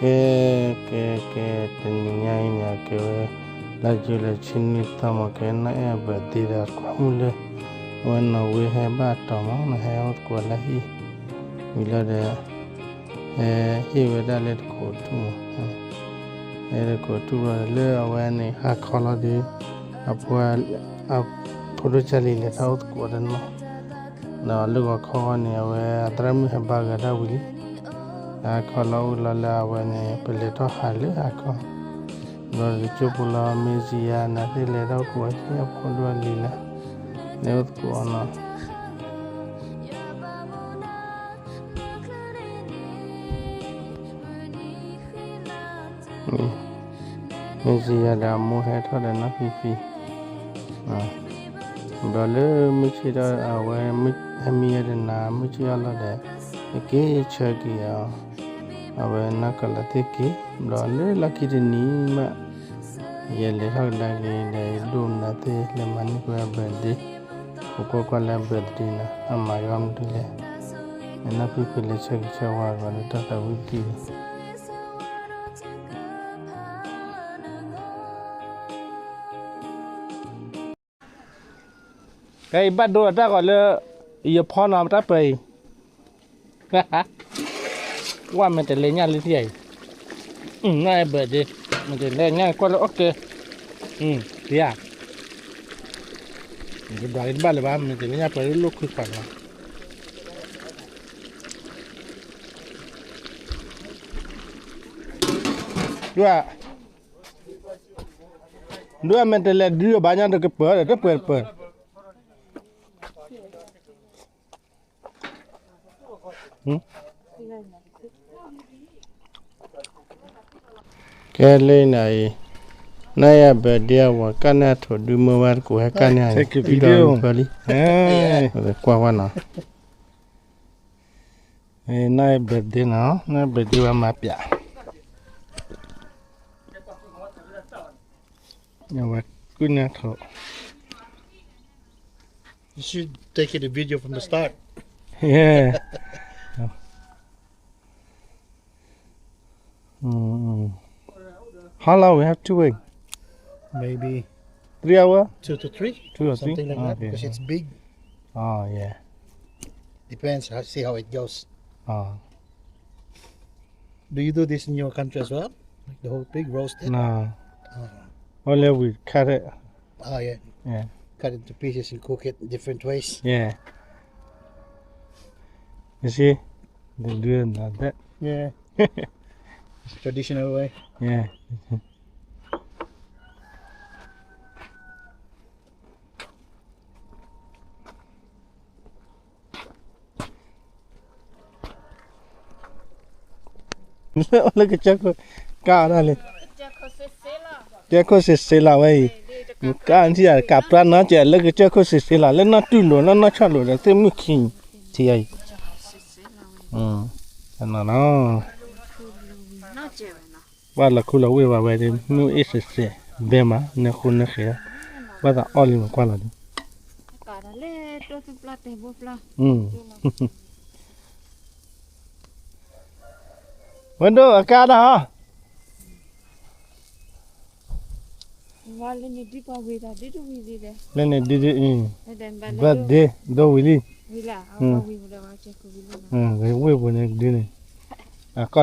ကဲ, ကဲ, ကဲ, တနံၤညါအံၤန့ၣ် အကဲဝဲ လါယူၤလံ ဆံနွံသီမး ကဲနီၢ်အဲၣ်အ birthday ဒီး ကွၢ်မုၢ်လၢ အဝဲနီၢ်ဝ့ဟဲဘၣ်တီၤမး နဟဲအိၣ်သကိးလၢဟံၣ် ဝံၤလီၤဒီး ဟဲဟ့ၣ်ဝဲဒၣ်လၢတကိးထူၣ်မး, ဟဲတကိးထူၣ်ဘျီလၢအဝဲန့ၣ် ဟါခီလီၤဒီး အဖိ အဖိဒိၣ်ကၢ်လံၤလဲၤထီၣ်အိၣ်သကိးတနီၤ ဒီးလၢဂီၤခီဂီၤန့ၣ် အဝဲအသရၣ်မုၣ်ဟဲဘါဂၤဒၣ်ဝံၤလံ, ဟါခီလီၤအိၣ်လီၤလၢအဝဲန့ၣ် ပလဲၤထီၣ်ဟးလၢဟါခီ, ဒီးတကၠိပူၤလီၤ မ့ၢ်စံယါနၤသ့ၣ်လဲၤထီၣ်ကိးဝဲဆံအဖိဒိၣ်အလံၤလၢ လဲၤအိၣ်သကိးအီၤနီၤ မ့ၢ်စံယါဒီးအမိၢ်ဟဲထီၣ်ဒီး နီၢ်ဖံဖံ, ဘျီလၢမုၢ်ဆ့ၣ်ထီၣ် အဝဲဟဲမံယဲၢ်တနၤ မုၢ်ဆ့ၣ်ထီၣ်လီၤဒီး ဟဲက့ၤဆၢက့ၤအီၤ, အဝဲနီၢ်ကလးသ့ၣ်က့ၤ, ဘျီလၢလီၢ်ခံတနံၤမး ယလဲၤထီၣ်ကဒါက့ၤဒီး ယဒိၣ်မနုၤသ့ၣ်လဲၤမၤန့ၢ်ကွၢ်အ birthday, ပကွၢ်ကွၢ်လၢအ birthday နီၤ အမၤယွၤမနုၤလဲၣ်, နီၢ်ဖံဖံလဲၤဆၢက့ၤဆၢဝါကီးလၢတၢ်သးဝံၣ်တံၢ် ကဲအံၤဘၣ်ဒိအတၢ်ဂီၤလၢ ယဖီနီၤတၢ်ပၢၤအံၤ, ကွၢ်မဲာ်တဲးလဲးညၣ်လၢထံအံၤ, နီၢ်အဲၣ် birthday, မဲာ်တဲးလဲးညၣ်ကွၢ်လၢအီၣ်ကၢ, တယၤ, ယကဒွးလၢတဘၣ်လၢၤဘၣ် မဲာ်တဲးလဲးညၣ်ပၢၤလၢလိၣ်ခုခွးနီၤ ဒွး, ဒွးမဲာ်တဲးလဲးဒုးအဘၣ်ညါတကပၢၤဒီး တပၢၤတပၢၤ, ကဲလၢနၤအံၤ, နအဲၣ် birthday အဝဲကၣ်န့ၢ်အထိးဒုးမၢဝဲတကိးဟဲကၣ်န့ၢ်အံၤ, အံၤဒီးဖၢလံ, ကွၢ်ဝဲနီၤ, နအဲၣ် birthday နီၤ, နအဲၣ် birthday ဝဲမၤပၠး အဝဲကွၢ်န့ၢ်ထိး You should take it a video from the start. Yeah. Mm, mm. How long we have to wait? Maybe three hour? Two to three. Two or three? Something like that, okay, because it's big. Oh, yeah. Depends, I see how it goes. Oh. Do you do this in your country as well? Like the whole pig roasted? No. Oh. Only we cut it. Oh, yeah. Yeah. Cut into pieces and cook it different ways. Yeah. You see? They do it like that. Yeah. It's traditional way. Yeah. လၢကစၢၢ်ခိၣ် ကၢ်ဒၣ်လံ, ကစၢၢ်ခိၣ်စ့စ့လီၤဝဲအံၤ, ကၢ်ထံၣ်အကးပြၢနီၢ်ကဲး လၢကစၢၢ်ခိၣ်စ့စ့လီၤ လၢနီၢ်တူၢ်လိာ် နီၢ်နီၢ်ဆီၣ်လိာ်ဒီးသ့ၣ်မုၣ်ခံ, ထံၣ်အံၤ, နီၤ, ဘၣ်လီၤခူလီၤဝ့ၢ်ဝဲဝဲဒၣ် မုၢ်အ့ၣ်စဲးစဲး ဘဲမး နၢဃိနၢဃဲး, ဘၣ်သးအီၣ်လံမးကွၢ်လီၤဒ် ဝဲဒိၣ်အကါဒၣ်ဟီ, လၢန့ၣ်ဒ်ဒ်အံၤ, birthday ဒိဝံၤလံ, ဝ့ၢ်ပူၤန့ၣ်ဒ်န့ၣ်, အကီၢ်ချ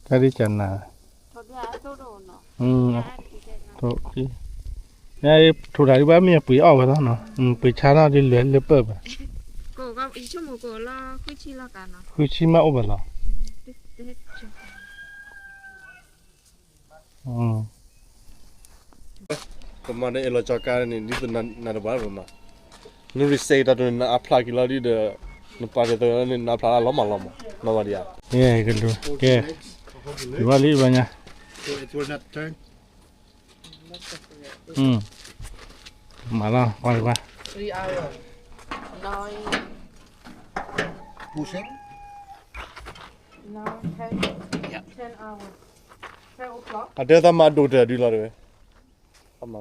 ၢ ကဒ်ကနၤ, ညါထိးတၢ်ဒ်ဘၣ်မ့ၢ်ပှ့ၤအီၣ်ဝဲလီၤနီၤ, ပှ့ၤဆါထီၣ်ဒ်လဲၣ်လၢပၢၢ်ဘၣ်, ဃုဆံမးအိၣ်ဘၣ်လီၤ. ပမၤဒီးအဲၣ်လီၤကၠီၤကါန့ၣ် ဒ်သိးနၤတဘၣ်ဘၣ်မး, န reset တၢ်တိၢ်န့ၣ် နအဖျါက့ၤလီၤဒ်ဒီး နပာ်တၢ်သၢန့ၣ် နအဖျါလီၤမးလီၤမး နီၢ်ဝဲဒ်ဧါ, ကဲ, ကဲ, က့ၤဝဲလံဘၣ်ညါ, မၤလီၤ ကွၢ်ကွၢ်, အတဲသးမၤဒိၣ်တၢ်ဒုးလီၤတဝဲ, အမၤ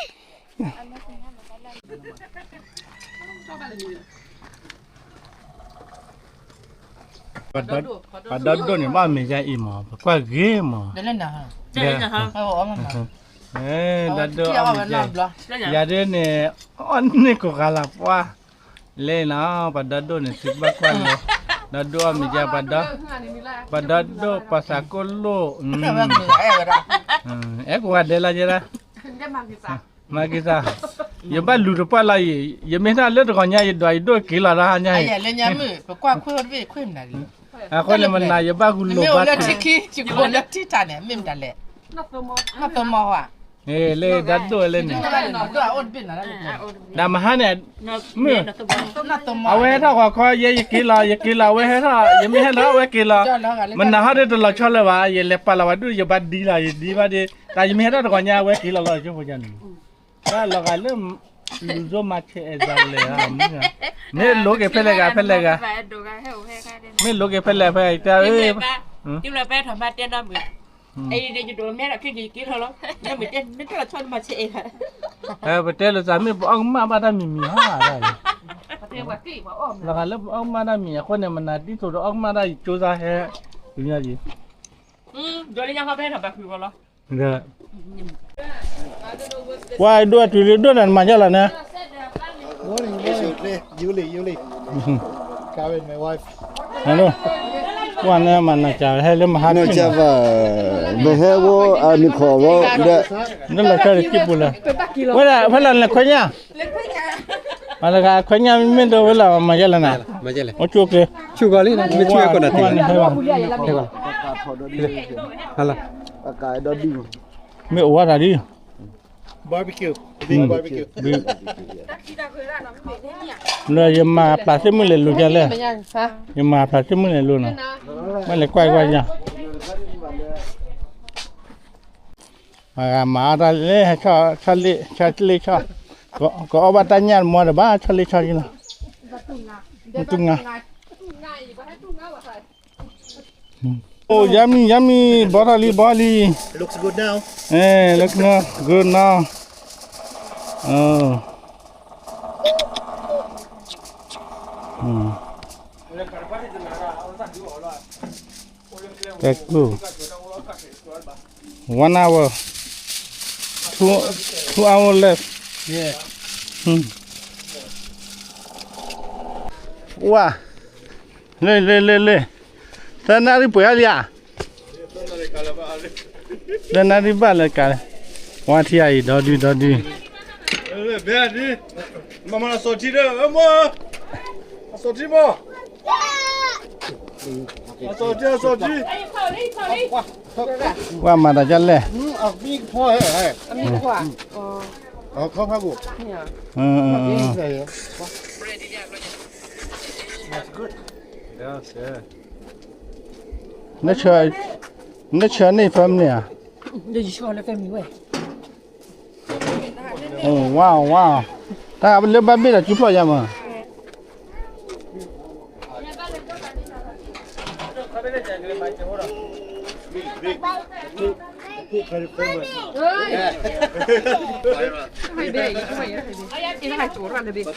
ပှၤဒီဒိၣ်န့ၣ် ဘၣ်မ့ၢ်ယါအံၤမး ပကွၢ်ဂ့ၤမး, ဒီဒိၣ်အီၣ်မ့ၢ်ယါအံၤ, ယၤဒ်န့ၣ် အီၣ်န့ၢ်ကိးဂၤလၢ်ပှၢ်, လဲၤလီၤ ပှၤဒီဒိၣ်န့ၣ် သုကဘၣ်ကွၢ်လီၤ, ဒီဒိၣ်အီၣ်မ့ၢ်ယါ, ပှၤဒီဒိၣ် ပှၤသးကိၣ်လိၣ်, အဲၣ်ကိးဂၤဒဲးလီၤယဲဒၣ်, မၤက့ၤသး, ယဘၣ်လူၤတပှၢ်လီၤအံၤ, ယမ့ၢ်တၢ်လၢတဂီၤညါ ယဒွးယဒိၣ်က့ၤလီၤတၢ်ဟါညါအံၤ, အဃိန့ၣ်မနၤ ယဘၣ်ဂုာ်လိာ်ဘၣ်, လၢထံထၣ်န့ၣ် မ့ၢ်မတၤလဲၣ်, လၢဒီဒိၣ်လဲၣ်န့ၣ်, ဒီးမဟါန့ၣ်, မုၢ်, အဝဲဟဲထီၣ်ဂီၤခီ ယဲယက့ၤလီၤ ယက့ၤလီၤ အဝဲဟဲထီၣ် ယမ့ၢ်ဟဲလီၤ အဝဲက့ၤလီၤ, မနၤဟီဒ်တလီၤဆီလၢၤဘၣ် ယလဲၤပာ်လီၤဝဲဒၣ် ယဘၣ်ဒ်လီၤ ယဒ်ဘၣ်ဒ်, တၢ်ယမ့ၢ်ဟဲထီၣ်တဂီၤညါ အဝဲက့ၤလီၤလီၤကၠိဖိယါန့ၣ်, တၢ်လီၤဂာ်လၢ လူၤစိမၤဆဲးအဲၣ်ဒၣ်လဲာ်, မ့ၢ်လိၤက့ၤဖဲလဲၣ်ဂၤဖဲလဲၣ်ဂၤ, မ့ၢ်လိၤက့ၤဖဲလဲၣ်ဖဲတၢ်, ပတဲလိာ်သးမ့ၢ်ပအီၣ်ကမၣ်ဘၣ်တၢ်မံၤမံၤဧါ, လီၤဂာ်လၢပအီၣ်ကမၣ်တၢ်မံၤမံၤအဃိန့ၣ် မနၤဒ်သိးဒီးအီၣ်ကမၣ်တၢ်ယကၠိသးဟဲ, ညါယံၤ, ဒီးလၢညါခီဖဲထီၣ်ဘၣ်ဃုာ်ဂီၤလီၤ, ပှၤဒိၣ်အတုၤလၢဒိၣ်နၤနမၤယါလီၤန့ၣ်, Yuli, Yuli. Karen, my wife. ပှၤန့ၣ်မၤနၤကၢ ဟဲလၢမဟါကၠီ, ပဟဲဝဲအနံၤခီဝဲဒီး, နလီၤကၢတကံၢ်ပူၤလၢ, ဝဲဒၣ်ဖဲလၢ်နခွဲညၣ်, မၤလၢဂၤခွဲညၣ်မ့ၢ်ဒိဝဲလၢမၤယါလီၤနၤ, အိၣ်ကၠိကျဲ, ဆူၣ်ကီၤလံ, မ့ၢ်ဆူၣ်ကီၤနၤတံၢ်, မ့ၢ်အိၣ်ဝဲဒၣ်ဒ် Barbecue, big barbecue. လၢယမၤပျၢ်သ့ၣ်မုၣ်လဲၤလိၤယလဲၣ်, ယမၤပျၢ်သ့ၣ်မုၣ်လဲၤလိၤနီၤ, မ့ၢ်လဲၤကွၢ်ကွၢ်ယၤ, မၤဂၤမၤအီၣ်တၢ်လၢ ဆီလ့ဆီ, ကအီၣ်ဘၣ်တၢ်ညၣ်တမီတဘၣ် ဆီလ့ဆီလီၤ, မတူၢ်ငါ Oh, yummy, yummy. ဘီထီၣ်လံ ဘီလံ. Looks good now. Eh, looks good now. Oh. Hmm. That's good. One hour. Two, two hour left. Yeah. Hmm. ဝါ လ့ လ့ လ့ လ့ သၢနၣ်ရံၣ်ပှဲၤအါလံဧါ, သၢနၣ်ရံၣ်ဘၣ်လၢကး, ဝါထံအံၤ ဒီဒု ဒီဒု, မၤမၤအစီၤထံဒီး အမၢ, အစီၤထံမၢ, အစီၤထံ အစီၤထံ, ဝါမၤတၢ်ဒ်လဲၣ်, အမံၤခွါ, အမံၤခွါ, အမံၤခွါ, နဆၢန့ၢ် family ဧါ, ဝါ ဝါ, တၢ်လၢဘၣ်ဘ့ၣ်ဒီးစုဖျီၣ်ယၤမး.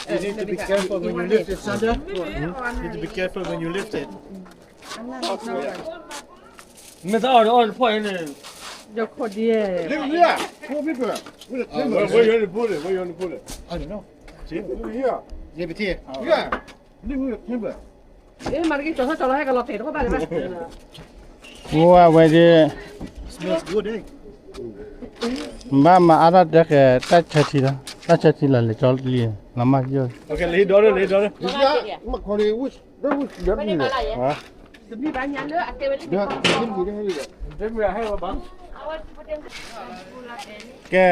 But you need to be careful when you lift it, Sandra. You need to be careful when you lift it. မ့ၢ်သးအီၣ်ဒီးအီၣ်တဖီၣ်အံၤန့ၣ်, Look here. Poor people. With a timber. Where you want to put it? Where you want to put it? I don't know. See? Over here. Leave it here. Yeah. Leave it with a timber. မၤတက့ၤကၠီၤထီၣ်ကၠီၤလီၤ ဟဲကလီၤဖဲးတခီဘၣ်လၢၤဘၣ်. အိၣ်ဝဲဒၣ်, Smells good, eh? ဘၣ်မၤအါထီၣ်တဲဃဲၤတၢ်ဆၢထံလီၤ, တၢ်ဆၢထံလီၤလဲၤကၠီလံ, လီၤမၢ်ယိၣ်. Okay, လံဒီး လံဒီး, မ့ၢ်ခီလံ, တမ့ၢ်ဘၣ်ညါလၢအတဲဝဲလံ, ကဲ,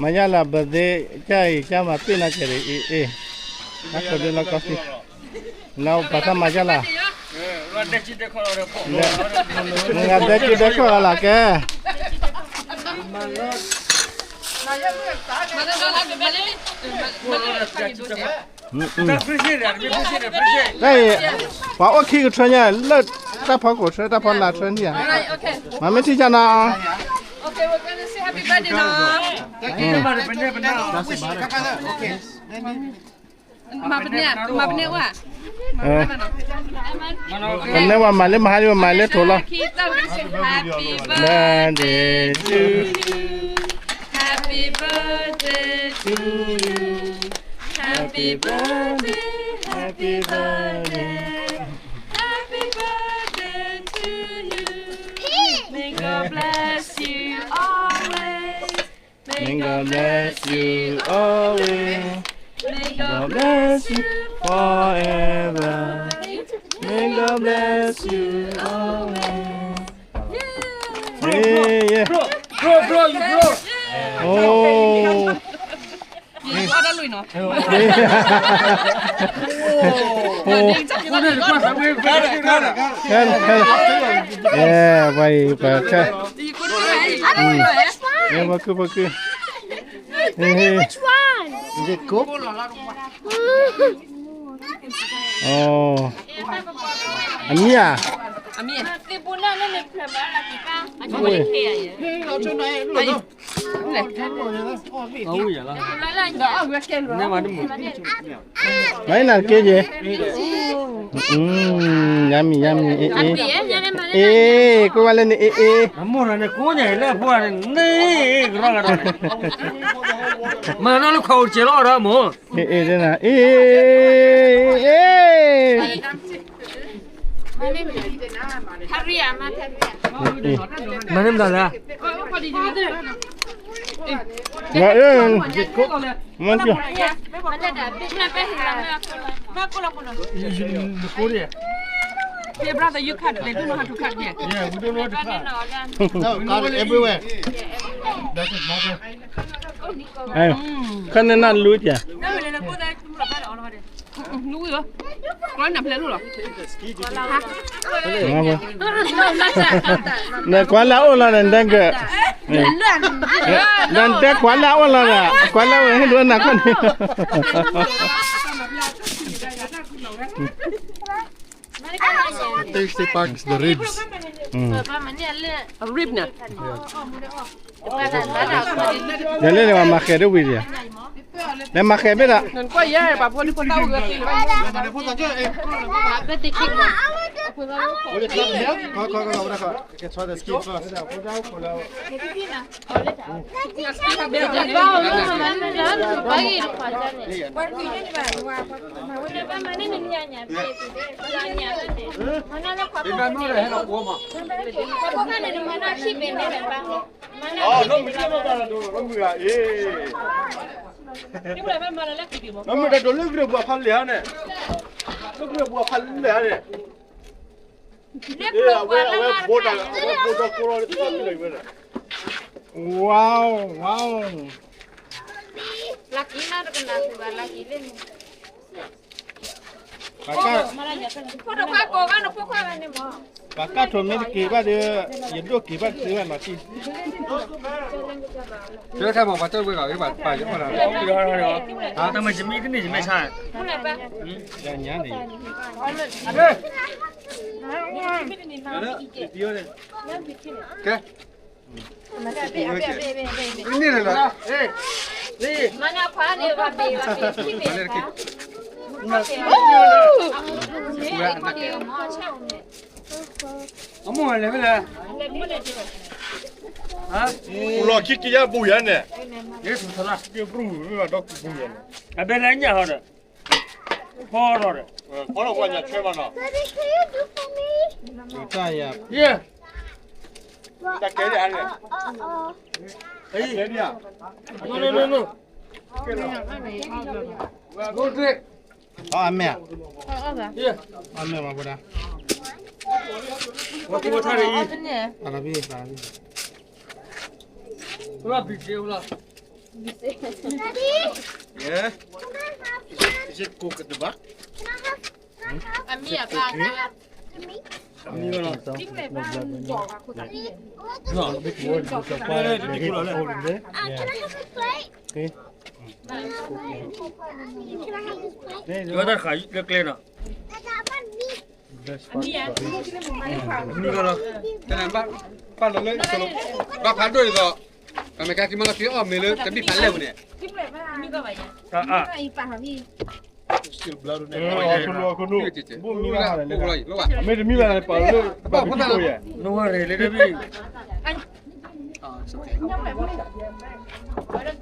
မၤယါလၢ birthday ကၢ်အံၤ ကၢ်မၤပ့ၢ်နီၢ်ကဲၤဒံးအံၤ, အံၤ, နၢ်ခိၣ်ဒုလီၢ်ကီၢ်စံၣ်, လၢပှၤသၣ်မၤယါလၢ, မ့ၢ်ဂၤဒဲက့ၤဒဲကီၢ်ဂၤလၢကဲ တၢ်အံၤ, ပှၤအိၣ်ခံကထၢညါ လၢတၢ်ဖီခိၣ်ထၢ တၢ်ဖီလာ်ထၢန့ၣ်ဧါ, မၤမ့ၢ်ထံၣ်ကၢ်နီၤ, Okay, we're gonna say happy birthday နီၤ. မၤပန့ၢ်, မၤပန့ၢ်ဝဲ, ပန့ၢ်ဝဲမၤလၢမဟါလံ မၤလၢထိးလီၤ. Happy birthday to you. Happy birthday to you. Happy birthday, happy birthday. Happy birthday to you. May God bless you always. May God bless you always. May God bless you forever. May God bless you always. Yeah. Bro, bro, bro, you bro. Oh. ပှၤခု ပှၤခု, အမံၤဧါ, အမံၤ, အ မၤနၢ်က့ယဲ, ယါမံၤ ယါမံၤ အ့ၣ်အ့ၣ်, အ့ၣ် ကွၢ်ဝဲလၢန့ၣ် အ့ၣ်အ့ၣ်, မိၢ်န့ၣ်ကိးညါလၢအဖိန့ၣ် န့ၣ်ကရီကဒီး, မၤနီၢ်လၢခွါအိၣ်တစဲးလီၤဒီးမိၢ်, အ့ၣ်အ့ၣ် အ့ၣ်အ့ၣ်, မၤန့ၢ်မတၤလဲၣ်, မၤ Hey, brother, you cut. They don't know how to cut. Yeah, we don't know how to cut. No, cut it everywhere. That's it, mother. ခါန့ၣ်နလူးတၢ်, နကွၢ်လၢအအိၣ်လီၤန့ၣ် ဒဲက, နတဲကွၢ်လၢအအိၣ်လီၤဒီး ကွၢ်လၢအဝဲဟ့ၣ်ဒိးနၤခီန့ၣ် The tasty part is the ribs. Rib န့ၣ်, ယလဲၤလၢမၤဃဲၤတဝံၤဒီး, လဲၤမၤဃဲၤဘ့ၣ်ဒီး, နကွၢ်ယဲပှၤဖိဒံဖိသၣ်အိၣ်ဂၤသ့လၢၤဘၣ်, birthday cake. Can try the skin first. Ê, နီၢ်မုၢ်တၢ်ဒိးလၢဂရၢၢ်ပူၤအဖးလဲၢ်ဧါန့ၣ်, လၢဂရၢၢ်ပူၤအဖးလဲၢ်ဧါန့ၣ်, အဝဲ အဝဲဘိးတၢ် အဝဲဘိးဒီကိးလီၤလၢတၢ်ဖးလဲၢ်ဝဲန့ၣ်, wow, wow. ပှၤကၢ်ထိးမ့ၢ်တက့ၤဘၣ်ဒီး ယဒိၣ်က့ၤဘၣ်တသ့ဘၣ်နီၤတံၢ်, တၢ်မ့ၢ်ယမံတန့ၢ်ယမဲာ်ဆါ, ညါန့ၣ်, ကဲ န့ၣ်လီၤ, အမိၢ်လဲၤဖဲလဲၣ်, ပူၤလီၤခံက့ၤယါပူၤယါန့ၣ်, ယဲထူၣ်ထီၣ်လၢ က့ၤပူၤမ့ၢ်ဘၣ်ဒီးပူၤယါန့ၣ်, အဘဲလဲၣ်ညၣ်ဟီဒီး ဖီထီၣ်ဒီး, ဖီထီၣ်ပှၤညၣ်ဆဲမးနီၤ, တၢ်ယၤ, တၢ်ကဲဒ်ဟါန့ၣ်, အမဲာ်, အမဲာ်မၤပှၤဒၣ်, အလီၤဘံၣ်, အလီၤဘံၣ်, လီၤဘံၣ်, Daddy, can I have some? Is it cooked at the back? Can I have, can I have? Meat? Meat? Meat? What the fuck? Uh, can I have a plate? Can I have this plate? မ့ၢ်လီၤ, တနၤဘၣ်, ဘၣ်လီၤလၢ, ဘၣ်ဖးဒိၣ်ဒ်သိး, ပမ့ၢ်ကဲက့ၤမၤလီၤက့ၤအီၣ်မ့ၤလၢ တဘ့ၣ်ဖးလဲၢ်ပူၤန့ၣ်, မ့ၢ်တမံၤဘၣ်န့ၣ် ပာ်လၢ, ဘၣ်ဖိသၣ်လီၤ, နဝဲရ့ၣ်လၢတဘ့ၣ်, ဆၢဂ့ၤမးနီၤ, ပှၤတ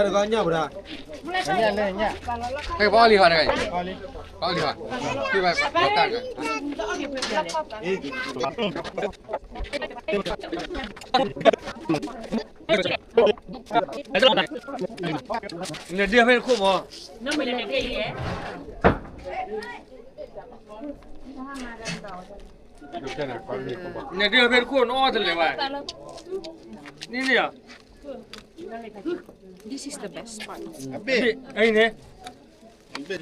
ဂၤညၣ်, ဟဲပှၤအီၣ်လံဟီတဂၤ, ပှၤအီၣ်လံဟီ, ဟ့ၣ်ဘၣ်ပှၤတၢ်ဂၤ, နဒုးဖဲတခိၣ်မး, နဒုးဖဲတခိၣ်နအီၣ်တလဲၤဘၣ်, န့ၣ်န့ၣ်, This is the best part. အံၤန့ၣ် Thank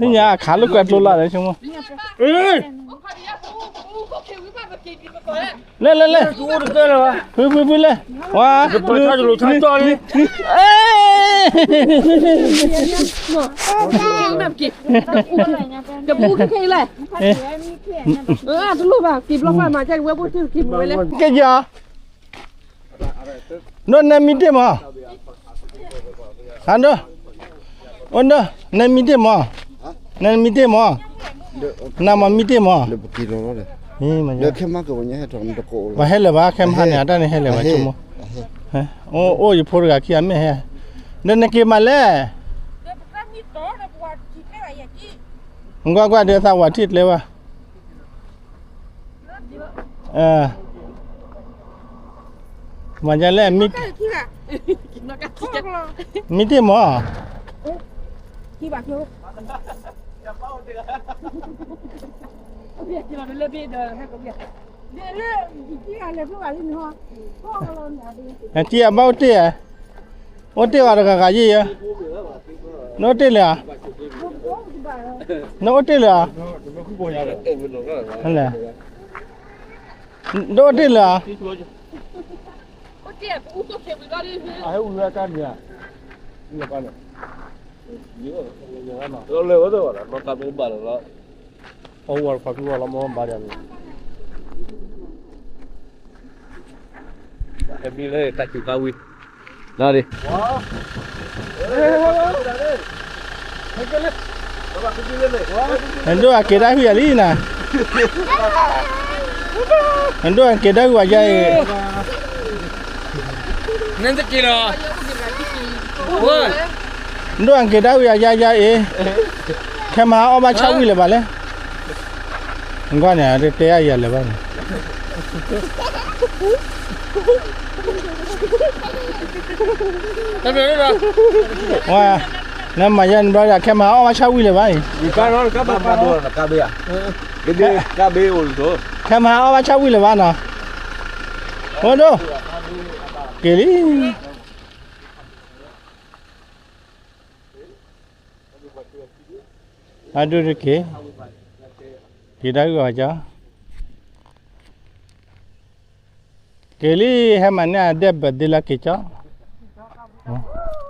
သ့ၣ်ညါအခးလၢကွဲးကျိလၢ်လၢဆိကမိၣ်, လဲၣ်လဲၣ်လဲၣ်, ဖုဖုဖုလဲၣ်, ဝါ, တပူခဲအံၤလဲၣ်, တလိၣ်ဘၣ်က့ၤဘျီဖးမၤကဲကဝဲဘိၣ်ထံၣ်က့ၤမဝဲလဲၣ်, ကဲက့ၤအီၤ ဒိၣ်နဲမံတ့ၢ်မး, ဟါဒိၣ်, အိၣ်ဒိၣ်, နဲမံတ့ၢ်မး, နဲမံတ့ၢ်မး, နမၤမံတ့ၢ်မး, ပှၤဟဲလၢၤဘၣ် ခဲမဟါန့ၣ် အတၢ်န့ၣ်ဟဲလၢၤဘၣ်ဆိကမိၣ်, အိၣ်အိၣ်ယဖိတဂၤခံဂၤမ့ၢ်ဟဲ, ဒီးနက့ၤမးလဲၣ်, ကွၢ်ကွၢ်ဒီးသးဝၤထံၣ်ကျဲဘၣ် မၤဒ်လဲၣ်, မံတ့ၢ်မး, ထံၣ်အဘၣ်အိၣ်တ့ၢ်, အိၣ်တ့ၢ်အီၤတဂၤဂၤယံၤယံၤ, နအိၣ်တ့ၢ်လၢၤဧါ, နအိၣ်တ့ၢ်လၢၤဧါ, နအိၣ်တ့ၢ်လၢၤဧါ, အဝဲတဖးဖုဂီၤလီၤမ့ၢ်ဘၣ်ဒီးလီၤ, ဟဲမံလၢတၢ်စူၤကါဝံၤ, နဒိၣ်အက့ၤတၢ်ဟုၣ်ယၤလံနၤ, နဒိၣ်အက့ၤတၢ်ဟုၣ်ယၤအံၤ, နတက့ၤလီၤ, နဒိၣ်အက့ၤတၢ်ဟုၣ်ယၤယၤယၤအံၤ, ခဲမဟါအီၣ်ဘၣ်ဆၣ်ဝံၣ်လၢၤဘၣ်လဲၣ်, ကွၢ်န့ၣ် တဲယၤလၢၤဘၣ်န့ၣ် နမၤယဲနဘျီဒီး ခဲမဟါအီၣ်ဘၣ်ဆၣ်ဝံၣ်လၢၤဘၣ်အံၤ, ခဲမဟါအီၣ်ဘၣ်ဆၣ်ဝံၣ်လၢၤဘၣ်နီၤ, အိၣ်ဒိၣ်, က့ၤလံ. အဒိတက့ၢ်, က့ၤတၢ်ဂုၢ်အီၤကၠီ, က့ၤလံ ဟဲမၤန့ၢ်အဒဲးဘးဒ့လၢက့ၤကၠီ,